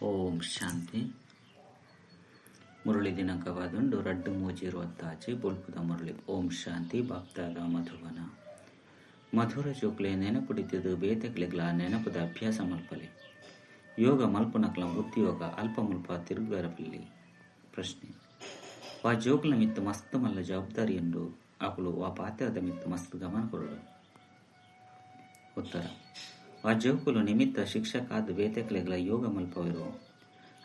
ಓಂ ಶಾಂತಿ. ಮುರಳಿ ದಿನಾಂಕವಾದುಂಡು 2/3/26 ಬೊಲ್ಪುದ ಮುರಳಿ. ಓಂ ಶಾಂತಿ. ಬಾಪ್ದಾದ ಮಧುವನ ಮಧುರ ಜೋಕ್ಲೆ ನೆನಪುಡಿತದು ಬೇತೆಕ್ಲೆಗ್ಲ ನೆನಪುದ ಅಭ್ಯಾಸ ಮಲ್ಪಲೆ. ಯೋಗ ಮಲ್ಪುನಕ್ಲ ಬುದ್ಧಿಯೋಗ ಅಲ್ಪ ಮುಲ್ಪ ತಿರುಗರಪಲ್ಲಿ. ಪ್ರಶ್ನೆ: ವಾ ಜೋಕ್ಲ ಮಿತ್ತು ಮಸ್ತ್ ಮಲ್ಲ ಜವಾಬ್ದಾರಿಯುಂಡು, ಅಕುಲು ವಾ ಪಾತ್ರದ ಮಿತ್ತು ಮಸ್ತ್ ಗಮನ ಕೊರಡು. ಉತ್ತರ: ವಾ ಜೋಕುಲು ನಿಮಿತ್ತ ಶಿಕ್ಷಕಾದ ಬೇತೆಕ್ಲೆಗ್ಲ ಯೋಗ ಮಲ್ಪವೆರು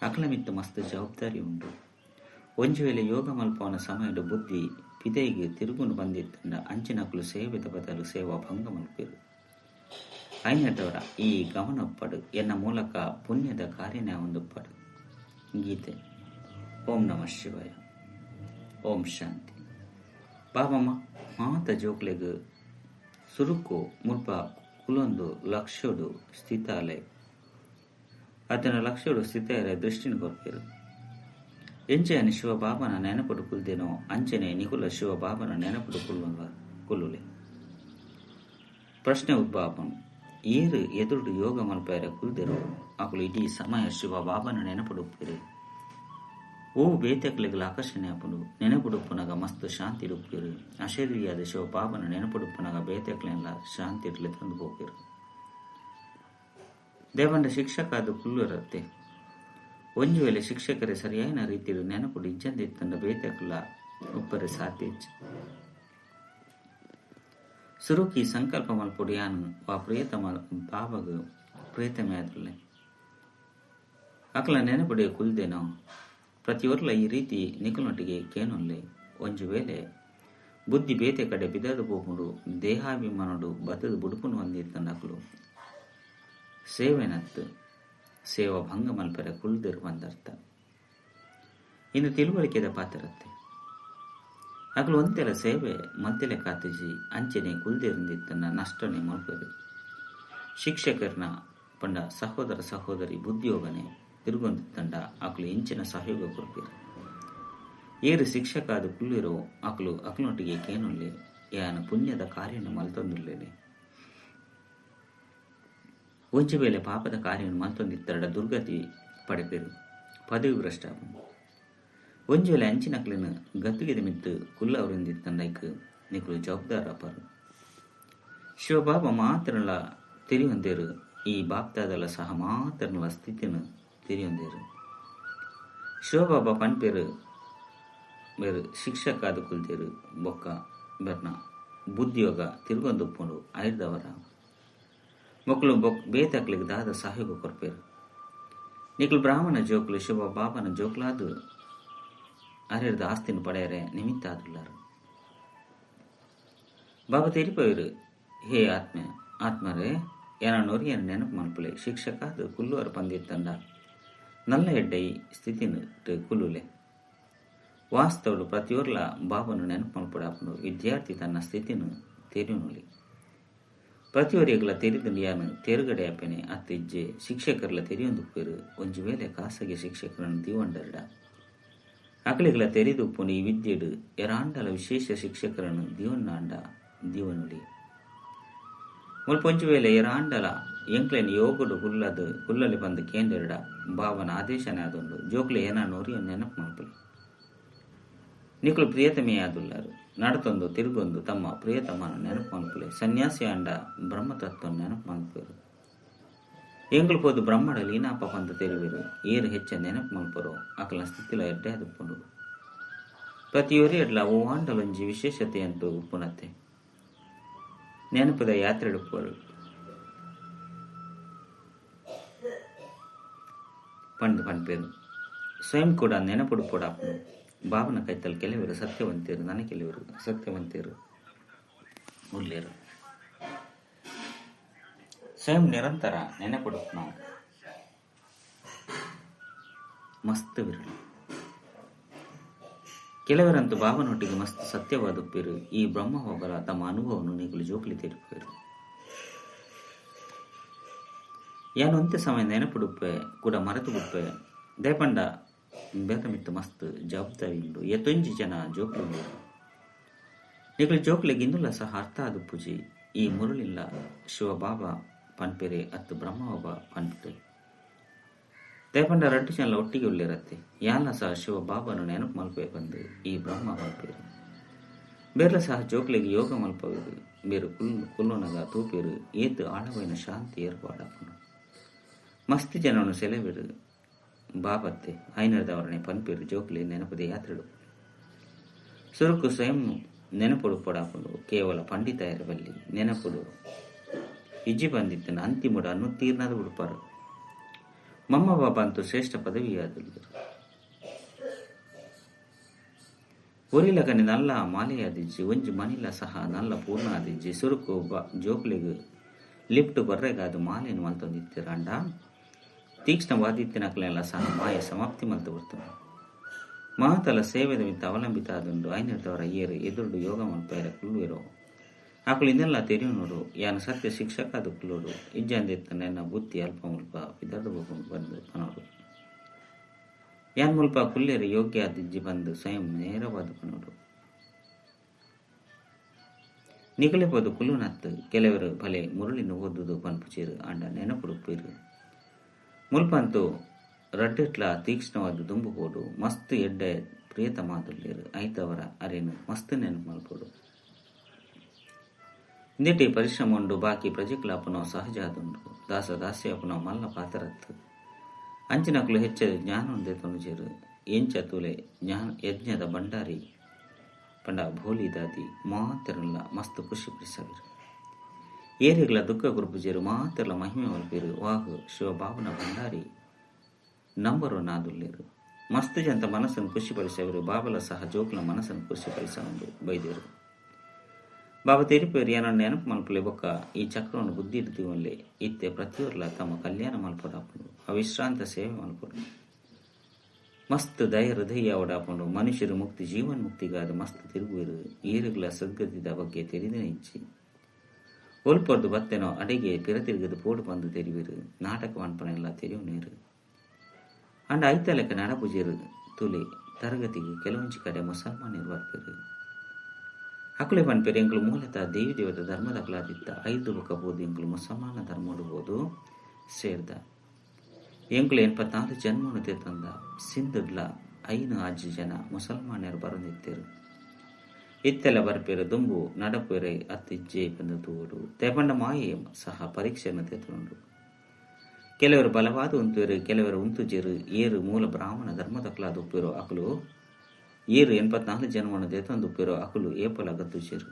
ಅಕ್ಲ ಮಿತ್ತು ಮಸ್ತ್ ಜವಾಬ್ದಾರಿ ಉಂಡು. ಒಂಜಿ ವೇಳೆ ಯೋಗ ಮಲ್ಪವನ ಸಮಯದ ಬುದ್ಧಿ ಪಿದೈಗೆ ತಿರುಗುನು ಬಂದಿತ್ತಂಡ ಅಂಚಿನಕುಲು ಸೇವೆದ ಬದಲು ಸೇವಾ ಭಂಗ ಮಲ್ಪೆರು. ಐನದವರ ಈ ಗಮನೊಪ್ಪಡು ಎನ್ನ ಮೂಲಕ ಪುಣ್ಯದ ಕಾರ್ಯನೇ ಒಂದೊಪ್ಪಡು. ಗೀತೆ. ಓಂ ನಮಃ ಶಿವಾಯ. ಓಂ ಶಾಂತಿ. ಬಾಬಮ್ಮ ಮಾತ ಜೋಕ್ಲೆಗ್ ಸುರುಕು ಮುಲ್ಪ ಕುಲೊಂದು ಲಕ್ಷ್ಯೋಡು ಸ್ಥಿತಾಲೆ ಆತನ ಲಕ್ಷ್ಯೋಡು ಸ್ಥಿತ ದೃಷ್ಟಿನ ಕೊರ್ಪೇರು. ಎಂಚೆಯನ ಶಿವಬಾಬನ ನೆನಪುಡು ಕುಲ್ದೇನೋ ಅಂಚನೆ ನಿಕುಲ ಶಿವಬಾಬನ ನೆನಪುಡು ಕುಲ್ಲುಲೆ. ಪ್ರಶ್ನೆ ಉದ್ಭಾವನು: ಏರು ಎದುರುಡು ಯೋಗ ಮಲ್ಪೆರೆ ಕುಲ್ದೆರೋ ಅಕುಲು ಇಡೀ ಸಮಯ ಶಿವಬಾಬನ ನೆನಪುಡುಪ್ಪೇರು. ಓ ಬೇತೆಕ್ಲೆಗ್ಲ ಆಕರ್ಷಣೆ ಆಪುಂಡು. ನೆನಪುಡುಪ್ಪುನಗ ಮಸ್ತ್ ಶಾಂತಿ ಇಡುಪ್ಪೇರು. ಅಶರೀರಿಯಾದ ಶಿವಬಾಬನ ನೆನಪುಡುಪ್ಪುನಗ ಬೇತೆಕ್ಲೆಲ್ಲ ಶಾಂತಿ ಇಡ್ಲೆ ತಂದು ಪೋಪೇರು. ದೇವಂಡ ಶಿಕ್ಷಕ ಅದು ಕುಲ್ಲುರತ್ತೆ. ಒಂಜಿ ವೇಳೆ ಶಿಕ್ಷಕರೇ ಸರಿಯಾದ ರೀತಿಯಲ್ಲಿ ನೆನಪುಡು ಇಜ್ಜಂದಿತ್ತಂಡ ಬೇತೆಕ್ಲ ಉಪ್ಪರೆ ಸಾಧ್ಯ ಇಜ್ಜಿ. ಸುರುಕಿ ಸಂಕಲ್ಪ ಮಲ್ಪುಡು ಯಾನು ವಾ ಪ್ರಿಯತಮ ಬಾಬಗ್ ಪ್ರಿಯತಮೆ ಆದ್ರಲೆ ಅಕ್ಲ ನೆನಪುಡೆ ಕುಲ್ದೇನೋ. ಪ್ರತಿಯೊರ್ಲ ಈ ರೀತಿ ನಿಕುಲೊಟ್ಟಿಗೆ ಕೇನೊಲ್ಲೆ. ಒಂಜಿ ವೇಳೆ ಬುದ್ಧಿ ಬೇತೆ ಕಡೆ ಬಿದದು ಪೋಪುಂಡು, ದೇಹಾಭಿಮಾನಡು ಬತ್ತದ ಬುಡುಪುನು ಹೊಂದಿತ್ತಂಡ ಅಕ್ಲು ಸೇವೆನತ್ತು ಸೇವಾ ಭಂಗ ಮಲ್ಪೆರೆ ಕುಲ್ದಿರು ಬಂದರ್ಥ. ಇನ್ನು ತಿಳುವಳಿಕೆದ ಪಾತ್ರತ್ತೆ ಅಗಲು ಒಂತೆಲ ಸೇವೆ ಮಲ್ತೆಲೆ ಕಾತಜಿ ಅಂಚನೆ ಕುಲ್ದಿರಂದಿತ್ತನ್ನ ನಷ್ಟನೆ ಮಲ್ಪೆರು. ಶಿಕ್ಷಕರನ ಪಂಡ ಸಹೋದರ ಸಹೋದರಿ ಬುದ್ಧಿಯೋಗನೆ ತಿರುಗೊಂದಿತ್ತಂಡ ಅಕಲು ಇಂಚಿನ ಸಹಯೋಗ ಕೊರ್ಪೇರು. ಏರು ಶಿಕ್ಷಕ ಅದು ಕುಲ್ಲಿರೋ ಅಕಲು ಅಕಲೊಟ್ಟಿಗೆ ಕೇನೊಲ್ಲೆ ಯಾನ ಪುಣ್ಯದ ಕಾರ್ಯವನ್ನು ಮಲ್ತೊಂದಿರ್ಲೇನೆ. ಒಂಜಿ ವೇಳೆ ಪಾಪದ ಕಾರ್ಯವನ್ನು ಮಲ್ತೊಂದಿತ್ತರಡ ದುರ್ಗತಿ ಪಡೆಪೇರು, ಪದವಿ ಭ್ರಷ್ಟ. ಒಂಜಿ ವೇಳೆ ಅಂಚಿನಕ್ಲೆನ ಗತಿಗೆದ ಮಿತ್ತು ಕುಲ್ಲ ಅವರಿಂದಿತ್ತಂಡೈಕ್ ನಿಕುಲು ಜವಾಬ್ದಾರಪರು. ಶಿವಬಾಬಾ ಮಾತ್ರನಲ ತೆರಿಯೊಂದೇರು. ಈ ಬಾಪ್ತಾದಲ ಸಹ ಮಾತ್ರನಲ ಸ್ಥಿತಿನ ತೆರಿಯೊಂದೇರು. ಶಿವಬಾಬಾ ಪನ್ಪೇರು ಬೇರು ಶಿಕ್ಷಕ ಅದು ಕುಲ್ತೇರು ಬೊಕ್ಕ ಬೆರ್ನ ಬುದ್ಧಿಯೋಗ ತಿರುಗೊಂದುಪ್ಪುಂಡು. ಐರ್ದವರ ಮೊಕ್ಕಳು ಬೇತಕ್ಲಿಗೆ ದಾದ ಸಹಯೋಗ ಕೊರ್ಪೇರು. ನಿಕುಲು ಬ್ರಾಹ್ಮಣ ಜೋಕ್ಲು ಶಿವ ಬಾಬನ ಜೋಕ್ಲಾದು ಅರೆರ್ದ ಆಸ್ತಿನ ಪಡೆಯರೆ ನಿಮಿತ್ತ ಆದುಲ್ಲಾರು. ಬಾಬಾ ತೆರಿಪೋಯರು, ಹೇ ಆತ್ಮ ಆತ್ಮರೇ ಏನ ನೊರಿಯನ ನೆನಪು ಮಲ್ಪುಲೆ. ಶಿಕ್ಷಕ ಅದು ಕುಲ್ಲುವರ ಪಂದಿತ್ತಂಡ ನಲ್ಲ ಎಡ್ಡೈ ಸ್ಥಿತಿನ ಕುಲ್ಲುಲೆ. ವಾಸ್ತವಡು ಪ್ರತಿಯೊರ್ಲ ಬಾಬನು ನೆನಪು ಮಲ್ಪಡಾಪುಂಡು. ವಿದ್ಯಾರ್ಥಿ ತನ್ನ ಸ್ಥಿತಿನ ತೆರಿನುಲಿ. ಪ್ರತಿಯೊರಿಗಳ ತೆರಿದು ಯಾನು ತೇರುಗಡೆ ಅಪ್ಪೆನೆ ಅತ್ತಿಜ್ಜೆ ಶಿಕ್ಷಕರಲ್ಲ ತೆರಿಯೊಂದುಪ್ಪೇರು. ಒಂಜಿ ವೇಳೆ ಖಾಸಗಿ ಶಿಕ್ಷಕರನ್ನು ದೀವಂಡರಡ ಅಕಲಿಗಳ ತೆರಿದುಪ್ಪುನು ಈ ವಿದ್ಯೆಡು ಎರಾಂಡಲ ವಿಶೇಷ ಶಿಕ್ಷಕರನ್ನು ದೀವನ್ನಾಂಡ ದೀವನುಲಿ. ಮುಲ್ಪ ಒಂಜಿ ವೇಳೆ ಎರಾಂಡಲ ಎಂಕ್ಲೆನ್ ಯೋಗಡು ಕುಲ್ಲದು ಕುಲ್ಲಲಿ ಬಂದು ಕೇಂದ್ರಡ ಭಾವನ ಆದೇಶನೇ ಆದೊಂಡು. ಜೋಕ್ಲೆ ಏನ ನೋರಿಯ ನೆನಪು ಮಲ್ಪಲಿ. ನಿಕುಲು ಪ್ರಿಯತಮೇ ಆದುಲ್ಲಾರು. ನಡತೊಂದು ತಿರುಗೊಂದು ತಮ್ಮ ಪ್ರಿಯತಮನ ನೆನಪು ಮಲ್ಪಲೆ. ಸನ್ಯಾಸಿ ಅಂಡ ಬ್ರಹ್ಮತತ್ವ ನೆನಪು ಮಲ್ಪೇರು. ಎಂಗಳು ಪೋದು ಬ್ರಹ್ಮಡ ಲೀನಾಪ ಪಂತ ತೆರಿವೆರು. ಏರು ಹೆಚ್ಚ ನೆನಪು ಮಲ್ಪರು ಅಕಲ ಸ್ಥಿತಿಲ ಎಡ್ಡೆ ಅದುಪ್ಪುಂಡು. ಪ್ರತಿಯೊರಿ ಎಡ್ಲ ಓ ಆಂಡಲೊಂಜಿ ವಿಶೇಷತೆಯಂತೂ ಉಪ್ಪುನತ್ತೆ. ನೆನಪದ ಯಾತ್ರೆ ಉಪ್ಪರು ಪಂಡು ಪನ್ಪೇರು. ಸ್ವಯಂ ಕೂಡ ನೆನಪುಡು ಪೋಡಾಪುಂಡು. ಬಾಬನ ಕೈತಲ್ ಕೆಲವರು ಸತ್ಯವಂತರು, ನನ ಕೆಲವರು ಸತ್ಯವಂತರು ಉಲ್ಲೇರು. ಸ್ವಯಂ ನಿರಂತರ ನೆನಪುಡುಪ್ಪುನ ಮಸ್ತ್ ವಿರಳ. ಕೆಲವರಂತೂ ಬಾಬನೊಟ್ಟಿಗೆ ಮಸ್ತ್ ಸತ್ಯವಾದುಪ್ಪೇರು. ಈ ಬ್ರಹ್ಮವರ ತಮ್ಮ ಅನುಭವವನ್ನು ನೀಗಲು ಜೋಕ್ಲಿ ತೀರ್ಪೇರು. ಯಾನೊಂತೆ ಸಮಯ ನೆನಪುಡುಪ್ಪೆ ಕೂಡ ಮರೆತು ಬಿಡ್ಪೆ. ದಯಪಂಡ ಬೇತಮಿತ್ತು ಮಸ್ತ್ ಜವಾಬ್ದಾರಿ ಉಂಡು. ಎತ್ತೊಂಜಿ ಜನ ಜೋಕ್ಲು ನಿಕಲು ಜೋಕ್ಲೆಗ್ ಇನ್ನುಲ ಸಹ ಅರ್ಥ ಆದುಪ್ಪುಜಿ. ಈ ಮುರುಳಿಲ್ಲ ಶಿವಬಾಬಾ ಪನ್ಪೆರೆ ಅತ್ತು ಬ್ರಹ್ಮಬಾಬಾ ಪನ್ಪೆರೆ. ದೇಪಂಡ ರಡ್ಡು ಜನಲ ಒಟ್ಟಿಗೆ ಉಳ್ಳಿರತ್ತೆ ಯಾನ್ಲ ಸಹ ಶಿವ ಬಾಬಾನು ನೆನಪು ಮಲ್ಪೆ ಬಂದು ಈ ಬ್ರಹ್ಮ ಮಲ್ಪೇರು ಬೇರ್ಲ ಸಹ ಜೋಕ್ಲಿಗೆ ಯೋಗ ಮಲ್ಪವೇರು ಬೇರು ಕುಲ್ಲುನಗ ತೂಪೇರು ಏತು ಆಳವೈನ ಶಾಂತಿ ಏರ್ಪಾಡಪನು ಮಸ್ತ್ ಜನನು ಸೆಲೆಬಿರು ಬಾಬತ್ತೆ ಐನರ್ದವರನೆ ಪನ್ಪೇರು ಜೋಕ್ಲಿ ನೆನಪದೆ ಯಾತ್ರೆಡು ಸುರುಕು ಸ್ವಯಂ ನೆನಪುಡು ಪಡಾಪುಂಡು ಕೇವಲ ಪಂಡಿತ ಇರಬಲ್ಲಿ ನೆನಪುಡು ಇಜ್ಜಿ ಬಂದಿತ್ತನ ಅಂತಿಮುಡ ಅನ್ನು ಬಿಡುಪಾರು ಮಮ್ಮ ಬಾಬಾ ಅಂತೂ ಶ್ರೇಷ್ಠ ಪದವಿಯಾದುಳ್ಳಿರು ಒರಿಲಗನೆ ನಲ್ಲ ಮಾಲೆಯಾದಿಜ್ಜಿ ಒಂಜಿ ಮನಿಲ ಸಹ ನಲ್ಲ ಪೂರ್ಣ ಆದಿಜ್ಜಿ ಸುರುಕು ಜೋಕ್ಲಿಗು ಲಿಫ್ಟ್ ಬರ್ರೆಗಾದು ಮಾಲೆಯನ್ನು ಮಲ್ತೊಂದಿತ್ತಿರಾಂಡ ತೀಕ್ಷ್ಣವಾದಿತ್ತಿನಕ್ಲೆಲ್ಲ ಸಹ ಮಾಯ ಸಮಾಪ್ತಿ ಮಲ್ತು ಬರ್ತದೆ ಮಹತಲ ಸೇವೆದ ಮಿತ್ತ ಅವಲಂಬಿತ ಆದುಂಡು ಐನರ್ದವರ ಏರು ಎದುರುಡು ಯೋಗ ಮಲ್ಪೇರ ಕುಲ್ಲುವಿರೋ ಆಕಳು ಇದೆಲ್ಲ ತೆರೆಯುನೋಡು ಯಾನು ಸತ್ಯ ಶಿಕ್ಷಕ ಅದು ಕುಲ್ಲೋಡು ಇಜ್ಜಂದಿತ್ತ ನನ್ನ ಬುದ್ಧಿ ಅಲ್ಪ ಮುಲ್ಪ ಬಿದರ್ದು ಬಂದು ಪನೋಡು ಯಾನ್ ಮುಲ್ಪ ಕುಲ್ಲೇರು ಯೋಗ್ಯ ಆದಿಜ್ಜಿ ಬಂದು ಸ್ವಯಂ ನೇರವಾದ ಪನೋಡು ನಿಗಲೆಪೋದು ಕುಲ್ಲುನತ್ತು ಕೆಲವರು ಭಲೆ ಮುರುಳಿನ ಓದುದು ಪನ್ಪುಚೀರು ಅಂಡ ನೆನಪುಡುಪೀರು ಮುಲ್ಪಂತೂ ರಡ್ಡೆಟ್ಲ ತೀಕ್ಷ್ಣವಾದ ದುಂಬುಕೋಡು ಮಸ್ತ್ ಎಡ್ಡೆ ಪ್ರಿಯತಮಾದುಲ್ಲೇರು ಐತವರ ಅರೇನು ಮಸ್ತ್ ನೆನಪು ಮಲ್ಪೋಡು ಇಂದಿಟಿ ಪರಿಶ್ರಮ ಉಂಡು ಬಾಕಿ ಪ್ರಜೆಕ್ಲಾಪನೋ ಸಹಜ ಆದುಂಡು ದಾಸ ದಾಸ್ಯಪನೋ ಮಲ್ಲ ಪಾತರತ್ತು ಅಂಚಿನಕ್ಲು ಹೆಚ್ಚ ಜ್ಞಾನ ಒಂದೇ ತೊಣಜೇರು ಎಂಚ ತುಲೆ ಜ್ಞಾನ ಯಜ್ಞದ ಭಂಡಾರಿ ಪಂಡ ಭೋಲಿ ದಾದಿ ಮಾತೆರಲ್ಲ ಮಸ್ತ್ ಖುಷಿ ಪಡಿಸವಿರು ಏರಿಗಳ ದುಃಖ ಗುರುಪುಜೇರು ಮಾತೆರಲ ಮಹಿಮೆ ಮಲ್ಪೇರು ವಾಹು ಶಿವಬಾಬುನ ಭಂಡಾರಿ ನಂಬರು ನಾದುಲ್ಲೇರು ಮಸ್ತ್ ಜಂತ ಮನಸ್ಸನ್ನು ಖುಷಿಪಡಿಸವರು ಬಾಬಲ ಸಹ ಜೋಕ್ಲ ಮನಸ್ಸನ್ನು ಖುಷಿಪಡಿಸವನ್ನು ಬೈದೇರು ಬಾಬಾ ತೆರಿಪೇರು ಏನೋ ನೆನಪು ಮಲ್ಪಲೆ ಬೊಕ್ಕ ಈ ಚಕ್ರವನ್ನು ಬುದ್ಧಿ ಇಡ್ತೀವಲ್ಲೇ ಇತ್ತೆ ಪ್ರತಿಯೊರ್ಲ ತಮ್ಮ ಕಲ್ಯಾಣ ಮಲ್ಪಡಾಪುಂಡು ಅವಿಶ್ರಾಂತ ಸೇವೆ ಮಲ್ಪಡು ಮಸ್ತ್ ದಯ ಹೃದಯ ಓಡಾಪುಂಡು ಮನುಷ್ಯರು ಮುಕ್ತಿ ಜೀವನ್ ಮುಕ್ತಿಗಾದ ಮಸ್ತ್ ತಿರುಗುವರು ಏರುಗಳ ಸದ್ಗತಿದ ಬಗ್ಗೆ ತೆರಿದಿನ ಇಚ್ಚಿ ಒಲ್ಪೊರ್ದು ಬತ್ತೆನೋ ಅಡಿಗೆ ಪಿರ ತಿರುಗದು ಪೋಡು ಬಂದು ತೆರಿವಿರು ನಾಟಕ ಮನ್ಪನೆಲ್ಲ ತೆರಿವು ನೀರು ಅಂಡ ಐತಲೆಕ್ಕ ನಡಪುಜೇರು ತುಲೆ ತರಗತಿಗೆ ಕೆಲವೊಂಜಿ ಕಡೆ ಮುಸಲ್ಮಾನರು ಬರ್ಪೇರು ಅಕುಲೆ ಪನ್ಪೇರು ಎಂಕುಲು ಮೂಲತಃ ದೇವಿ ದೇವತ ಧರ್ಮದಕಲಾದಿತ್ತ ಐದು ಬೊಕ್ಕ ಬೋದು ಎಂಕುಲು ಮುಸಲ್ಮಾನ ಧರ್ಮಡು ಸೇರ್ದ ಎಂಕುಲು 84 ಜನ್ಮನು ತಂದ ಸಿಂಧುಡ್ಲ 5 ಆಜಿ ಜನ ಮುಸಲ್ಮಾನರು ಬರದಿತ್ತೇರು ಇತ್ತೆಲ್ಲ ಬರ್ಪೇರು ದುಂಬು ನಡಪೇರೆ ಅತ್ತಿಜ್ಜೆ ಬಂದು ತೂಡು ತೇಪಂಡ ಮಾಯೆ ಸಹ ಪರೀಕ್ಷೆಯನ್ನು ತೆತ್ತುಂಡು ಕೆಲವರು ಬಲವಾದ ಉಂತುವರು ಕೆಲವರು ಉಂತುಜೇರು ಏರು ಮೂಲ ಬ್ರಾಹ್ಮಣ ಧರ್ಮದಕ್ಲಾದ ಉಪ್ಪಿರೋ ಅಕಲು ಏರು 84 ಜನವನ್ನು ದೇತೊಂದು ಉಪ್ಪಿರೋ ಅಕಲು ಏಪಲ ಗತ್ತುಜೇರು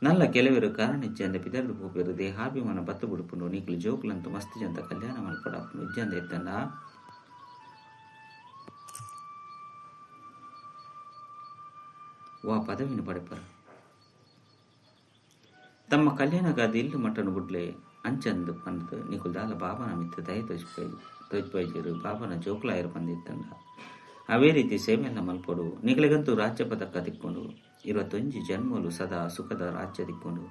ನಲ್ಲ ಕೆಲವರು ಕಾರಣಿಜ್ಜಂದ ಪಿದರ್ದು ಪೋಪೇರು ದೇಹಾಭಿಮಾನ ಬತ್ತು ಬುಡುಪುಂಡು ನೀಕಲು ಜೋಕುಲಂತು ಮಸ್ತ್ ಜಂತ ಕಲ್ಯಾಣ ಮಲ್ಪಡಾಪುಂಡು ಇಜ್ಜಂದ ಎತ್ತಂಡ ವಾ ಪದವಿನ ಪಡೆಪರು ತಮ್ಮ ಕಲ್ಯಾಣಗಾದ ಇಲ್ಲು ಮಟ್ಟನು ಬುಡ್ಲೆ ಅಂಚಂದು ಪಂದು ನಿಕುಲ್ದಾಲ ಬಾಬನ ಮಿತ್ತ ದಯ ತೋಜ್ಪೈಜರು ಬಾಬನ ಜೋಕ್ಲಾಯರು ಬಂದಿತ್ತಂಡ ಅವೇ ರೀತಿ ಸೇವೆಯನ್ನ ಮಲ್ಪಡು ನಿಕಲಿಗಂತೂ ರಾಜ್ಯ ಪದಕ ತಿಕ್ಕೊಂಡು 21 ಜನ್ಮಲು ಸದಾ ಸುಖದ ರಾಜ್ಯ ತಿಕ್ಕೊಂಡು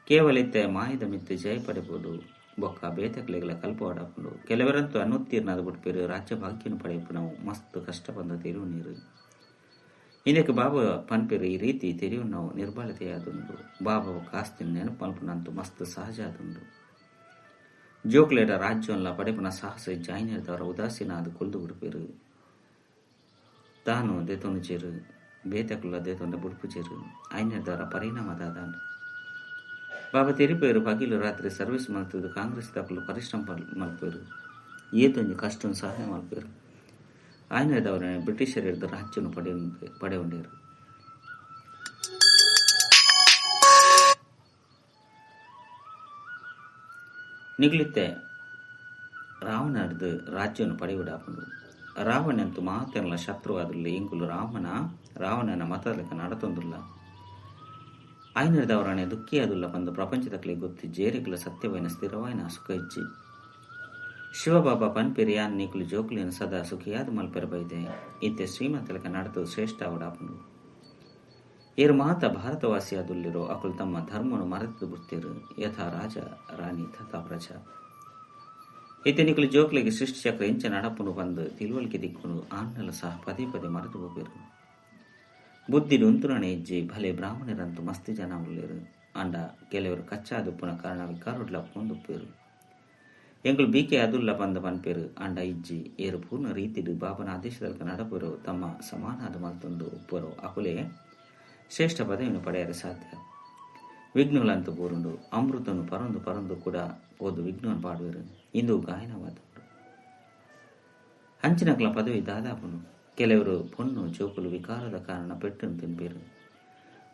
ಕೇವಲ ಇತ್ತೆ ಮಾಯದ ಮಿತ್ತು ಜಯ ಪಡೆಬೋದು ಬೊಕ್ಕ ಬೇತಕ್ಲೆಗಳ ಕಲ್ಪವಾಡಪುಂಡು ಕೆಲವರಂತೂ ಅನುತ್ತೀರ್ಣದ ಬಿಟ್ಪೇರು ರಾಜ್ಯ ಭಾಗ್ಯನು ಪಡೆಯಪ್ಪು ನಾವು ಮಸ್ತ್ ಕಷ್ಟ ಬಂದ ತೆರಿವು ನೀರು ಇದಕ್ಕೆ ಬಾಬಾ ಪನ್ಪೇರು ಈ ರೀತಿ ತೆರಿವು ನಾವು ನಿರ್ಬಲತೆಯಾದುಂಡು ಬಾಬಾ ಕಾಸ್ತಿನ ನೆನಪು ಮಲ್ಪುನಂತೂ ಮಸ್ತ್ ಸಹಜ ಆದುಂಡು ಜೋಕ್ಲೇಡ ರಾಜ್ಯವನ್ನ ಪಡೆಪುನ ಸಾಹಸ ಜಾಯಿನದವರ ಉದಾಸೀನ ಅದು ಕೊಲ್ದು ಬಿಡ್ಪೇರು ತಾನು ದೇತೊಂದು ಚೇರು ಬೇತಕುಲ ದೇತೊಂಡ ಬುಡ್ಪು ಚೇರು ಐನದವರ ಪರಿಣಾಮ ದಾದಾಂಡು ಬಾಬಾ ತೆರಿಪೇರು ಪಗಿಲು ರಾತ್ರಿ ಸರ್ವಿಸ್ ಮಲ್ತದ್ದು ಕಾಂಗ್ರೆಸ್ ದಾಖಲು ಪರಿಶ್ರಮ ಮಲ್ಪೇರು ಏತೊಂಜಿ ಕಷ್ಟ ಸಹಾಯ ಮಲ್ಪೇರು ಆಯ್ನದವರ ಬ್ರಿಟಿಷರು ಹಿಡಿದು ರಾಜ್ಯವನ್ನು ಪಡೆಯುಂಡೇರು. ನಿಗಲಿತ್ತೆ ರಾವಣರದು ರಾಜ್ಯವನ್ನು ಪಡೆಯುವುದಾಪುಂಡು. ರಾವಣಂತೂ ಮಾತೆಲ್ಲ ಶತ್ರುವಾದುಲ್ಲ ಎಂಕುಲು ರಾವಣನ ಮತದಲೆಕ್ಕ ನಡತೊಂದುಲ್ಲ. ಆಯ್ನದವರನೆ ದುಃಖಿಯಾದುಲ್ಲ ಬಂದು ಪ್ರಪಂಚದಕ್ಲೆ ಗೊತ್ತಿ ಜೇರಿಗಳ ಸತ್ಯವೈನ ಸ್ಥಿರವಾಯಿನ ಸುಖ ಇಚ್ಚಿ. ಶಿವಬಾಬಾ ಪನ್ಪಿರಿಯಾನ್ ನೀಕುಲು ಜೋಕುಲಿನ ಸದಾ ಸುಖಿಯಾದ ಮಲ್ಪೆರ ಬೈದೆ ಇತ್ತೆ ಶ್ರೀಮಂತಲಕ ನಡತು ಶ್ರೇಷ್ಠ ಅವಡಾಪುಂಡು. ಏರು ಮಾತ ಭಾರತವಾಸಿಯಾದುಲ್ಲಿರೋ ಅಕುಲು ತಮ್ಮ ಧರ್ಮನು ಮರೆತು ಬಿಡ್ತೀರು ಯಥಾ ರಾಜ ರಾಣಿ ತಥಾ ಪ್ರಜಾ. ಇತ್ತೆ ನಿಕುಲು ಜೋಕ್ಲಿಗೆ ಸೃಷ್ಟಿ ಚಕ್ರ ಇಂಚ ನಡಪುನು ಬಂದು ತಿಳುವಳಿಕೆ ದಿಕ್ಕುನು ಆಣ್ಣಲ ಸಹ ಪದೇ ಪದೇ ಮರೆತು ಹೋಗಿರು. ಬುದ್ಧಿ ಉಂತುನಣೆ ಇಜ್ಜಿ ಭಲೆ ಬ್ರಾಹ್ಮಣರಂತೂ ಮಸ್ತಿ ಜನ ಉಳ್ಳೇರು ಅಂಡ ಕೆಲವರು ಕಚ್ಚಾದುಪ್ಪುನ ಕಾರಣ ವಿಕಾರೊಡ್ಲ ಪೊಂದುಪ್ಪೇರು. ಎಂಕುಲು ಬಿ ಕೆ ಅದುಲ್ಲ ಪಂದ ಪನ್ಪೇರು ಅಂಡ ಇಜ್ಜಿ ಏರು ಪೂರ್ಣ ರೀತಿಡು ಬಾಬನ ಆದೇಶದಲ್ಕ ನಡಪುರು ತಮ್ಮ ಸಮಾನಾದ ಮಲ್ತೊಂದು ಉಪ್ಪರು ಅಕುಲೇ ಶ್ರೇಷ್ಠ ಪದವಿಯನ್ನು ಪಡೆಯಲು ಸಾಧ್ಯ. ವಿಘ್ನಗಳಂತೂ ಬೋರುಂಡು ಅಮೃತನು ಪರಂದು ಪರಂದು ಕೂಡ ಹೋದು ವಿಘ್ನವನ್ನು ಪಾಡುವರು ಇಂದು ಗಾಯನವಾದವರು ಅಂಚಿನಕಲ ಪದವಿ ದಾದಾಪುನು. ಕೆಲವರು ಪೊಣ್ಣು ಜೋಕುಲು ವಿಕಾರದ ಕಾರಣ ಪೆಟ್ಟನ್ನು ತಿನ್ಪೇರು.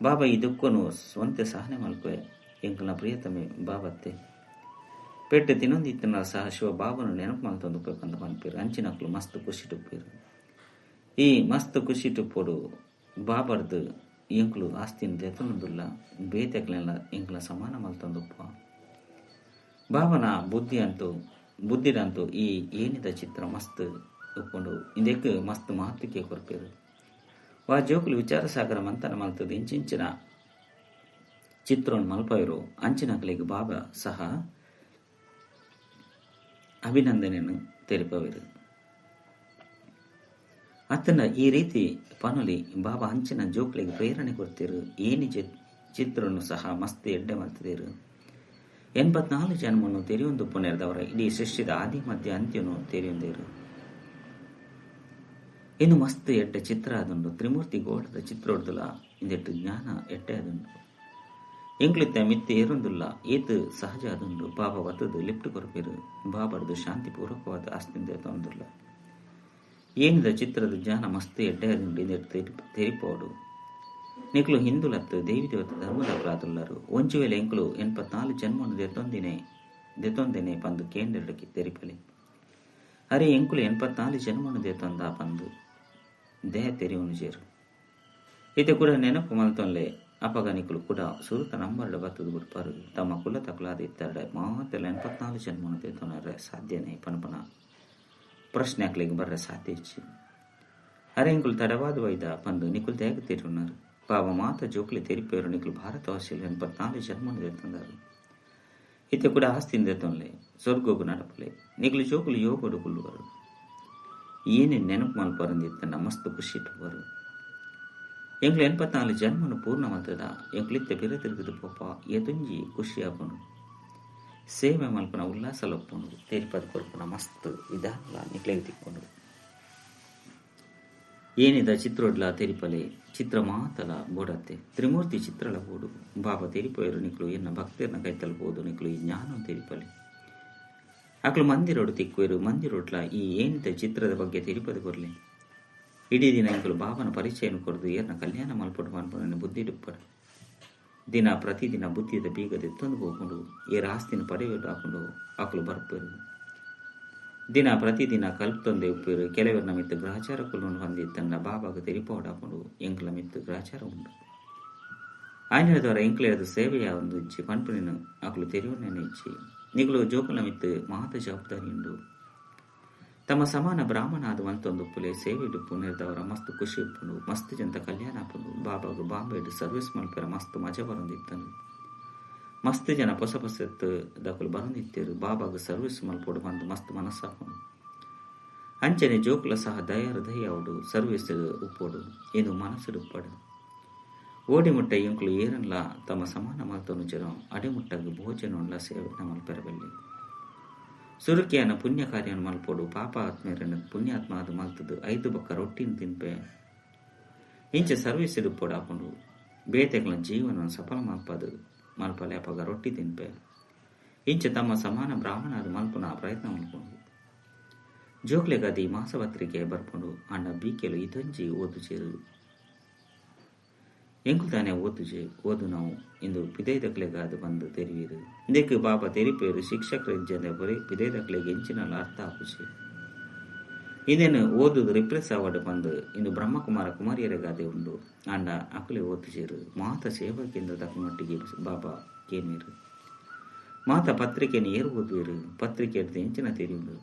ಬಾಬಾ ಈ ದುಃಖನು ಸ್ವಂತ ಸಹನೆ ಮಲ್ಪೆ ಎಂಕಲ್ನ ಪ್ರಿಯತಮೆ ಬಾಬತ್ತೆ ಪೆಟ್ಟು ತಿನ್ನೊಂದಿತ್ತನ ಸಹ ಶಿವ ಬಾಬನು ನೆನಪು ಮಲ್ತೊಂದು ಪಂದ ಪನ್ಪೇರು. ಅಂಚಿನಕ್ಲು ಮಸ್ತ್ ಖುಷಿ ಟುಪ್ಪೇರು. ಈ ಮಸ್ತ್ ಖುಷಿ ಟುಪ್ಪೋಡು ಬಾಬರ್ದು ಎಂಕುಲು ಆಸ್ತಿನ ದೆತೊಂದುಲ್ಲ ಬೇತೆಕ್ಲೆಲ್ಲ ಎಂಕುಲ ಸಮಾನ ಮಲ್ತೊಂದುಪ್ಪ. ಬಾಬನ ಬುದ್ಧಿ ಅಂತೂ ಬುದ್ಧಿರಂತೂ ಈ ಏನಿದ ಚಿತ್ರ ಮಸ್ತ್ ಉಪ್ಪುಂಡು. ಇದಕ್ಕೆ ಮಸ್ತ್ ಮಹತ್ವಕ್ಕೆ ಕೊರ್ಪೇರು. ವಾ ಜೋಕುಲು ವಿಚಾರ ಸಾಗರ ಮಂತನ ಮಲ್ತದ ಇಂಚಿಂಚಿನ ಚಿತ್ರವನ್ನು ಮಲ್ಪವರು ಅಂಚಿನಕಲಿಗೆ ಬಾಬಾ ಸಹ ಅಭಿನಂದನೆಯನ್ನು ತೆರಿಪವರು. ಅತನ ಈ ರೀತಿ ಪನುಲಿ ಬಾಬಾ ಅಂಚಿನ ಜೋಕ್ಲಿಗೆ ಪ್ರೇರಣೆ ಕೊಡ್ತಿರು. ಏನಿ ಚಿತ್ರವನ್ನು ಸಹ ಮಸ್ತ್ ಎಡ್ಡೆ ಮಲ್ತಿರು. 84 ಜನ್ಮನ್ನು ತೆರೆಯೊಂದು ಪುಣ್ಯದವರ ಇಡೀ ಸೃಷ್ಟಿದ ಆದಿ ಮಧ್ಯ ಅಂತ್ಯನು ತೆರೆಯೊಂದಿರು. ಇನ್ನು ಮಸ್ತ್ ಎಡ್ಡೆ ಚಿತ್ರ ಅದುಂಡು. ತ್ರಿಮೂರ್ತಿ ಗೋಡದ ಚಿತ್ರೋಡ್ದುಲ ಇಂದೆಟ್ಟು ಜ್ಞಾನ ಎಡ್ಡೆ ಅದುಂಡು. ಎಂಕ್ಲಿತ್ತ ಮಿತ್ತೆ ಏರೊಂದುಲ್ಲ ಏತು ಸಹಜ ಅದುಂಡು. ಬಾಬಾ ಒತ್ತದು ಲಿಫ್ಟ್ ಕೊರಪೇರು. ಬಾಬಾರ್ದು ಶಾಂತಿಪೂರ್ವಕವಾದ ಆಸ್ತಿಂದ ತಂದುಲ್ಲ. ಏನಿದ ಚಿತ್ರದ ಜ್ಞಾನ ಮಸ್ತ್ ಎಡ್ಡೆ ಅದುಂಡು ಇಂದೆಟ್ಟು ತೆರಿಪೋಡು. ನಿಕ್ಲು ಹಿಂದುಲತ್ತು ದೇವಿ ದೇವತೆ ಧರ್ಮದ ಪ್ರಾತುಲ್ಲರು. ಒಂಚು ವೇಳೆ ಎಂಕ್ಲು 84 ಜನ್ಮನು ದೆತೊಂದಿನೆ ಪಂದು ಕೇಂದ್ರಕ್ಕೆ ತೆರಿಪಲೆ. ಅರೆ ಎಂಕುಲು 84 ಜನ್ಮನು ದೆತೊಂದ ಪಂದು ದೇಹ ತೆರಿವನು ಜೇರು. ಇತ್ತೆ ಕೂಡ ನೆನಪು ಮಲ್ತೊನ್ಲೆ ಅಪಗ ನಿಕುಲು ಕೂಡ ಸುರುತ ನಂಬರ್ಡ ಬತ್ತದು ಬಿಡ್ಪಾರು. ತಮ್ಮ ಕುಲ ತಕುಲಾದ ಇತ್ತರಡೆ ಮಾತೆಲ್ಲ 84 ಜನ್ಮನು ದೆತೊನರೆ ಸಾಧ್ಯನೇ ಪನಪನ ಪ್ರಶ್ನೆ ಅಕ್ಲಿಗೆ ಬರ್ರೆ ಸಾಧ್ಯ ಇಚ್ಚಿ. ಅರೆ ಎಂಕುಲು ತಡವಾದ ವೈದ ಪಂದು ನಿಕುಲು ತೇಗ ತೆರಿಯುన్నారు. ಬಾಬಾ ಮಾತ ಜೋಕ್ಲಿ ತೆರಿಪೇರು ನಿಕುಲು ಭಾರತವಾಸಿಗಳು 84 ಜನ್ಮನು ದೆತ್ತಂದರು. ಇತ್ತೆ ಕೂಡ ಆಸ್ತಿನ ದೆತ್ತೊನ್ಲೆ ಸ್ವರ್ಗೋಗು ನಡಪಲೆ ನಿಕುಲು ಜೋಕುಲು ಯೋಗೋಡು ಕುಲ್ಲುವರು. ಏನೇ ನೆನಪು ಮಲ್ಪರಂದಿತ್ತಂಡ ಮಸ್ತ್ ಖುಷಿ ಇಟ್ಟುವರು. ಎಂಕ್ಲು 84 ಜನ್ಮನು ಪೂರ್ಣ ಮಲ್ತದ ಎಂಕ್ಲಿತ್ತೆ ಬಿರ ತಿರುಗಿದು ಪೋಪ ಎದುಂಜಿ ಖುಷಿ ಆಪನು. ಸೇವೆ ಮಲ್ಪನ ಉಲ್ಲಾಸ ಲೊಪ್ಪನು ತೆರಿಪದ ಕೊರ್ಪುನ ಮಸ್ತ್ ವಿಧಾನಲ ನಿಕ್ಲೆಗ್ ತಿಕ್ಕೊಂಡು. ಏನಿದ ಚಿತ್ರೋಡ್ಲ ತೆರಿಪಲೆ ಚಿತ್ರ ಮಾತಲ ಬೋಡತ್ತೆ ತ್ರಿಮೂರ್ತಿ ಚಿತ್ರಲ ಬೋಡು. ಬಾಬಾ ತೆರಿಪೋಯರು ನಿಕ್ಲು ಎನ್ನ ಭಕ್ತರ್ನ ಕೈತಲ್ಬೋದು ನಿಕ್ಲು ಈ ಜ್ಞಾನ ತೆರಿಪಲೆ. ಅಕ್ಲು ಮಂದಿರೋಡು ತಿಕ್ಕುವರು. ಮಂದಿರೋಡ್ಲ ಈ ಏನಿದ ಚಿತ್ರದ ಬಗ್ಗೆ ತೆರಿಪದ ಕೊರ್ಲೆ. ಇಡೀ ದಿನ ಎಂಕುಲು ಬಾಬನ ಪರಿಚಯನ ಕೊರದು ಏರ್ನ ಕಲ್ಯಾಣ ಮಲ್ಪಡು ಮನ್ಪುನ ಬುದ್ಧಿ ಡುಪ್ಪಡು. ದಿನ ಪ್ರತಿದಿನ ಬುದ್ಧಿದ ಬೀಗದ ಎತ್ತೊಂದು ಹೋಗ್ಕೊಂಡು ಏರ ಆಸ್ತಿನ ಪಡೆಯಲು ಹಾಕೊಂಡು ಅಕ್ಲು ಬರ್ಪೇರು. ದಿನ ಪ್ರತಿದಿನ ಕಲ್ಪತೊಂದೆ ಉಪ್ಪೇರು. ಕೆಲವರ ಮಿತ್ತು ಗ್ರಹಚಾರ ಕುಲ್ಲನ್ನು ಹೊಂದಿ ತನ್ನ ಬಾಬಾಗ ತೆರಿಪೋಡು ಹಾಕೊಂಡು ಎಂಕುಲ ಮಿತ್ತು ಗ್ರಹಚಾರ ಉಂಡು. ಆಯ್ನದವರ ಎಂಕುಲೇದು ಸೇವೆಯ ಒಂದು ಇಚ್ಚಿ ಪನ್ಪುನಿನ ಅಕ್ಲು ತೆರಿವನ್ನೇ ಇಚ್ಚಿ. ನಿಗುಲು ಜೋಕುಲ ಮಿತ್ತು ಮಹತ ಜವಾಬ್ದಾರಿ ಉಂಡು. ತಮ್ಮ ಸಮಾನ ಬ್ರಾಹ್ಮಣ ಆದ ಮಂತೊಂದು ಪುಲೆ ಸೇವೆ ಪುಣ್ಯದವರ ಮಸ್ತ್ ಖುಷಿ ಉಪ್ಪುಂಡು. ಮಸ್ತ್ ಜಂತ ಕಲ್ಯಾಣ ಆಪುಂಡು. ಬಾಬಾಗು ಬಾಂಬೆಡ್ ಸರ್ವಿಸ್ ಮಲ್ಪೆರ ಮಸ್ತ್ ಮಜಾ ಬರೊಂದಿತ್ತನು. ಮಸ್ತ್ ಜನ ಪೊಸ ಪೊಸತ್ತು ದಕುಲು ಬರೊಂದಿತ್ತೇರು. ಬಾಬಾಗು ಸರ್ವಿಸ್ ಮಲ್ಪೋಡು ಬಂದು ಮಸ್ತ್ ಮನಸ್ಸಾಪುಂಡು. ಅಂಚನೆ ಜೋಕುಲ ಸಹ ದಯ ಹೃದಯ ಅವಡು ಸರ್ವಿಸ್ ಉಪ್ಪೋಡು ಏನು ಮನಸ್ಸು ಉಪ್ಪಡು. ಓಡಿ ಮುಟ್ಟ ಎಂಕುಲು ಏರನ್ಲ ತಮ್ಮ ಸಮಾನ ಮಲ್ತೊನು ಜನ ಅಡಿಮುಟ್ಟಗ್ ಭೋಜನೊನ್ಲ ಸೇವೆ ಮಲ್ಪೆರಬಲ್ಲಿ. ಸುರುಕಿಯನ ಪುಣ್ಯ ಕಾರ್ಯನ ಮಲ್ಪೋಡು. ಪಾಪ ಆತ್ಮೇರನ ಪುಣ್ಯಾತ್ಮ ಅದು ಮಲ್ತದು 5 ಬಕ್ಕ ರೊಟ್ಟಿನ ತಿನ್ಪೆ. ಇಂಚೆ ಸರ್ವಿಸ್ ಇಡುಪೋಡು ಹಾಕೊಂಡು ಬೇತೆಗಳ ಜೀವನ ಸಫಲ ಮಲ್ಪದು ಮಲ್ಪಲೆ ಅಪಗ ರೊಟ್ಟಿ ತಿನ್ಪೆ. ಇಂಚೆ ತಮ್ಮ ಸಮಾನ ಬ್ರಾಹ್ಮಣ ಅದು ಮಲ್ಪುನ ಪ್ರಯತ್ನ ಮಲ್ಪುಂಡು. ಜೋಕ್ಲೆಗದಿ ಮಾಸಪತ್ರಿಕೆ ಬರ್ಪುಂಡು. ಅಂಡ ಬೀಕೆಲು ಇದೊಂಜಿ ಓದುಚೇರು ಎಂಕು ತಾನೇ ಓದುಜೆ ಓದು ನಾವು ಇಂದು ಪಿದೈದಕ್ಲೆಗಾದ ಬಂದು ತೆರಿವಿರು. ಇದಕ್ಕೆ ಬಾಬಾ ತೆರಿಪೇರು ಶಿಕ್ಷಕರ ಇಜ್ಜಂದೆ ಬರೀ ಪಿದೈದಕ್ಲೆಗೆ ಎಂಚಿನಲ್ಲ ಅರ್ಥ ಆಪುಜಿ. ಇನ್ನೇನು ಓದುದು ರಿಪ್ರೆಸ್ ಅವಾರ್ಡ್ ಬಂದು ಇಂದು ಬ್ರಹ್ಮಕುಮಾರ ಕುಮಾರಿಯರಿಗಾದೆ ಉಂಡು. ಅಂಡ ಅಕುಲೆ ಓದುಜೇರು. ಮಾತ ಸೇವಾ ಕೇಂದ್ರದ ಮಟ್ಟಿಗೆ ಬಾಬಾ ಕೇನೇರು. ಮಾತ ಪತ್ರಿಕೆಯನ್ನು ಏರು ಓದುವಿರು. ಪತ್ರಿಕೆ ಎಂಚಿನ ತೆರಿಯುಂಡು.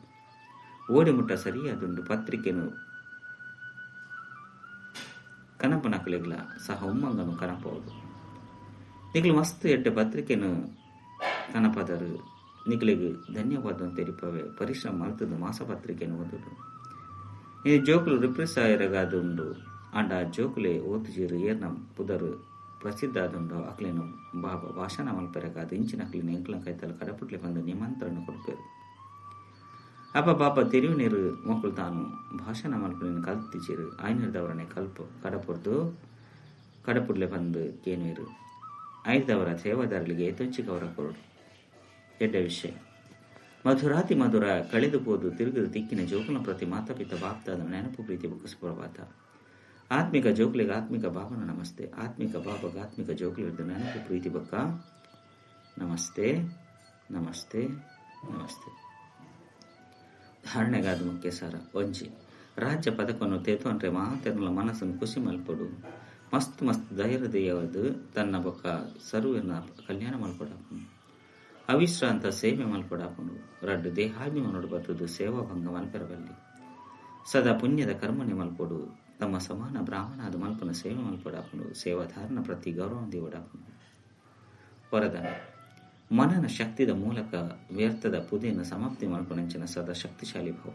ಓಡಿ ಮುಟ್ಟ ಸರಿಯಾದುಂಡು. ಪತ್ರಿಕೆಯನ್ನು ಕನಪನಕಲೆಗ್ಲ ಸಹ ಉಮ್ಮಂಗನು ಕನಪವುದು. ನಿಕ್ಲು ಮಸ್ತ್ ಎಡ್ಡೆ ಪತ್ರಿಕೆನು ಕನಪದರು. ನಿಕ್ಲಿಗೆ ಧನ್ಯವಾದ ತೆರಿಪವೆ. ಪರಿಶ್ರಮ ಮಲ್ತದ್ದು ಮಾಸಪತ್ರಿಕೆಯನ್ನು ಓದುದು. ಈ ಜೋಕುಲು ರಿಪ್ರೆಸ್ ಆಯಿರಗಾದುಂಡು. ಅಂಡ ಜೋಕುಲೆ ಓದುಜೀರು ಏರ್ನ ಪುದರು ಪ್ರಸಿದ್ಧ ಆದುಂಡು. ಅಕ್ಲೇನು ಬಾಬಾ ಭಾಷಣ ಮಲ್ಪೆರಗಾದ ಇಂಚಿನ ಅಕ್ಲಿನ ಎಂಕ್ಲ ಕೈತಲ್ ಕಡಪುಟ್ಲೆ ಬಂದು ನಿಮಂತ್ರಣ ಕೊಡ್ಪೇರು. ಅಪ ಬಾಪ ತೆರಿಯುನೇರು ಮೊಕುಲು ತಾನು ಭಾಷಣ ಮಲ್ಪುನ ಕಲ್ತಿಚೇರು ಆಯ್ನದವರನೆ ಕಲ್ಪ ಕಡಪುರ್ದು ಕಡಪುಡ್ಲೆ ಬಂದು ಕೇನುವೇರು ಐದವರ ಸೇವಾದಾರರಿಗೆ ತೊಂಚಿ ಕವರ ಕೊರಡು. ಎಡ್ಡ ವಿಷಯ ಮಧುರಾತಿ ಮಧುರ ಕಳೆದು ಪೋದು ತಿರುಗದು ತಿಕ್ಕಿನ ಜೋಕುಲ ಪ್ರತಿ ಮಾತಾಪಿತ ಬಾಪ್ತಾದ ನೆನಪು ಪ್ರೀತಿ ಬುಕ್ಕ ಆತ್ಮಿಕ ಜೋಕುಲಿಗೆ ಆತ್ಮಿಕ ಬಾಬನ ನಮಸ್ತೆ. ಆತ್ಮಿಕ ಬಾಬಗ ಆತ್ಮಿಕ ಜೋಕುಲಿದ್ದು ನೆನಪು ಪ್ರೀತಿ ಬಕ್ಕ ನಮಸ್ತೆ ನಮಸ್ತೆ ನಮಸ್ತೆ. ಧಾರಣೆಗಾದ ಮುಖ್ಯ ಸಾರ. ಒಂಜಿ ರಾಜ್ಯ ಪದಕವನ್ನು ತೇತೊಂಡ್ರೆ ಮಾತೆರ್ನ ಮನಸ್ಸನ್ನು ಖುಷಿ ಮಲ್ಪಡು ಮಸ್ತ್ ಮಸ್ತ್ ಧೈರ್ಯದೆಯದು ತನ್ನ ಬೊಕ್ಕ ಸರ್ವನ ಕಲ್ಯಾಣ ಮಲ್ಪಡಾಪುಂಡು. ಅವಿಶ್ರಾಂತ ಸೇವೆ ಮಲ್ಪಡಾಪುಂಡು. ರಡ್ಡು ದೇಹಾಭಿಮಾನೋಡು ಬತ್ತದು ಸೇವಾ ಭಂಗ ಮಲ್ಪೆರಬಲ್ಲಿ. ಸದಾ ಪುಣ್ಯದ ಕರ್ಮನೆ ಮಲ್ಪೊಡು. ತಮ್ಮ ಸಮಾನ ಬ್ರಾಹ್ಮಣಾದ ಮಲ್ಪನ ಸೇವೆ ಮಲ್ಪಡಾಪುಂಡು. ಸೇವಾಧಾರಣ ಪ್ರತಿ ಗೌರವ ದೇವಡಾಪುಂಡು. ವರದಾನ ಮನನ ಶಕ್ತಿದ ಮೂಲಕ ವ್ಯರ್ಥದ ಪುದೆಯನ್ನು ಸಮಾಪ್ತಿ ಮಲ್ಪುನಂಚಿನ ಸದಾ ಶಕ್ತಿಶಾಲಿ ಭಾವ.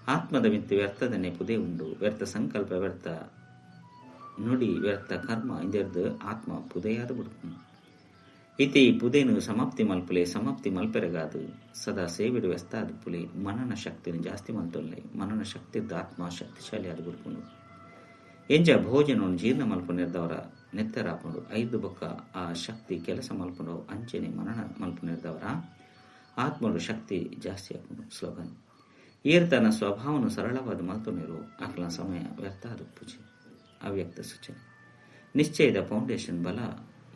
ಆತ್ಮದ ಮಿತ್ತು ವ್ಯರ್ಥದನೆ ಪುದೆ ಉಂಡು. ವ್ಯರ್ಥ ಸಂಕಲ್ಪ, ವ್ಯರ್ಥ ನುಡಿ, ವ್ಯರ್ಥ ಕರ್ಮ ಇಂದೆರ್ದು ಆತ್ಮ ಪುದೆಯಾದ ಬಿಡುಪುಂಡು. ಇತಿ ಪುದೆನು ಸಮಾಪ್ತಿ ಮಲ್ಪುಲೆ ಸಮಾಪ್ತಿ ಮಲ್ಪೆರಗಾದು ಸದಾ ಸೇವಿಡು ವ್ಯಸ್ತಾದ ಪುಲೆ ಮನನ ಶಕ್ತಿನ ಜಾಸ್ತಿ ಮಲ್ತೊಲ್ಲೆ. ಮನನ ಶಕ್ತಿದ್ದ ಆತ್ಮ ಶಕ್ತಿಶಾಲಿ ಆದ ಬಿಡುಪುಂಡು. ಎಂಜ ಭೋಜನವನ್ನು ಜೀರ್ಣ ಮಲ್ಪುನೆರ್ದವರ ನೆತ್ತರಾಪುಂಡು. ಐದು ಬೊಕ್ಕ ಆ ಶಕ್ತಿ ಕೆಲಸ ಮಲ್ಪುಂಡು. ಅಂಚೆನೆ ಮನನ ಮಲ್ಪುನೆರ್ದವರ ಆತ್ಮಡು ಶಕ್ತಿ ಜಾಸ್ತಿ ಆಪುಂಡು. ಸ್ಲೋಗನ್ ಏರ್ ತನ್ನ ಸ್ವಭಾವನು ಸರಳವಾದ ಮಲ್ತೊನೆರು ಆಕಲ ಸಮಯ ವ್ಯರ್ಥ ಆದ ಪೂಜೆ. ಅವ್ಯಕ್ತ ಸೂಚನೆ ನಿಶ್ಚಯದ ಫೌಂಡೇಶನ್ ಬಲ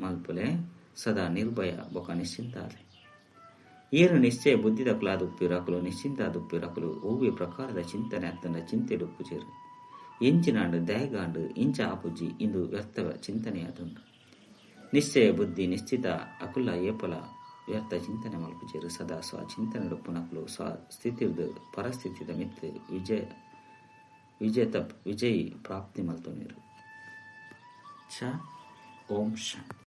ಮಲ್ಪುಲೆ ಸದಾ ನಿರ್ಭಯ ಬೊಕ ನಿಶ್ಚಿಂತ ಆಲೆ. ಏರು ನಿಶ್ಚಯ ಬುದ್ಧಿದ ಉಪ್ಪಿರಕಲು ನಿಶ್ಚಿಂತ ಉಪ್ಪಿರಕಲು ಒವ್ವೆ ಪ್ರಕಾರದ ಚಿಂತನೆ ಅತ್ತನ ಚಿಂತೆಡು ಪೂಜೆರು ಎಂಚಿನಾಂಡು ದಯಗಾಂಡು ಇಂಚ ಆಪುಜಿ ಇಂದು ವ್ಯರ್ಥ ಚಿಂತನೆಯಾದುಂಡು. ನಿಶ್ಚಯ ಬುದ್ಧಿ ನಿಶ್ಚಿತ ಅಕುಲ ಏಪಲ ವ್ಯರ್ಥ ಚಿಂತನೆ ಮಲ್ಪುಜೆರು. ಸದಾ ಸ್ವ ಚಿಂತನೆ ಪುನಕಲು ಸ್ವ ಸ್ಥಿತಿರ್ದು ಪರಸ್ಥಿತಿದ ಮಿತ್ತು ವಿಜಯ ವಿಜೇತ ವಿಜಯಿ ಪ್ರಾಪ್ತಿ ಮಲ್ತೊನೇರು. ಚ ಓಂ ಶಾಂತಿ.